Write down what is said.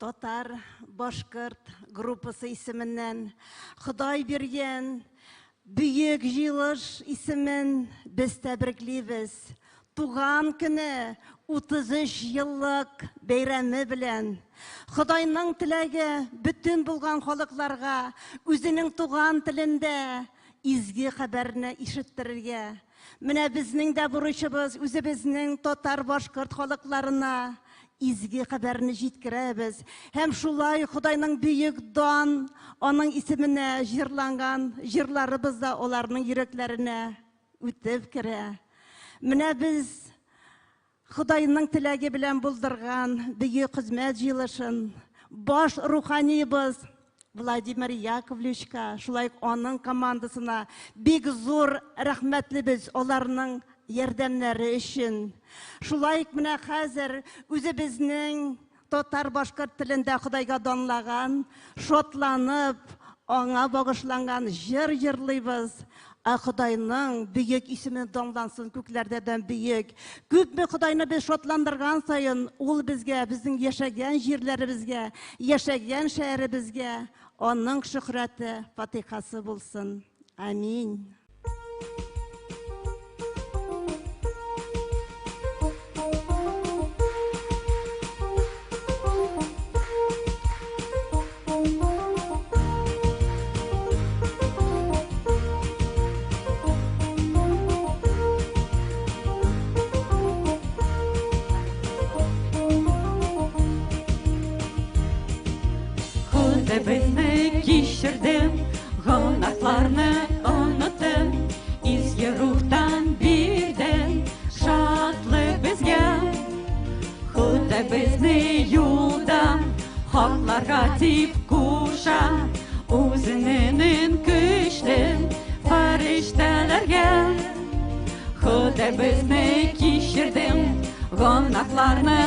Татар башкорт группасы исеменнән Ходай биргән бөек җыелыш исемен без тәбриклибез. Туган көне 33 еллык бәйрәме белән. Ходайның теләге бөтен булган халыкларга үзенең туган телендә изге хәбәрне ишеттерергә. Менә безнең дә бурычыбыз үзебезнең татар-башкорт халыкларына изге хәбәрне җиткерәбез. Һәм шулай Ходайның бөек дан, аның исеменә җырланган җырларыбыз да аларның йөрәкләренә үтеп керә. Менә без Ходайның теләге белән булдырган бөек хезмәт җыелышын баш руханиебыз Владимир Яковлевичка, шулай ук аның командасына бик зур рәхмәтлебез аларның ярдәмнәре өчен. Шулай ук менә хәзер үзебезнең татар-башкорт телендә Ходайга данлаган, шатланып, аңа багышланган җыр җырлыйбыз. Ә Ходайның бөек исеме данлансын күкләрдә дә бөек. Күпме Ходайны без шатландырган саен, ул безгә, безнең яшәгән җирләребезгә, яшәгән шәһәребезгә аның шөһрәте, фатихасы булсын. Аминь. Ходай кичердем, гөнаһларны оныттым, изге рухтан бирдең шатлык безгә. Ходай безне юлда хакларга дип куша, үзенең көчле фәрештәләргә. Ходай безне кичердем, гөнаһларны.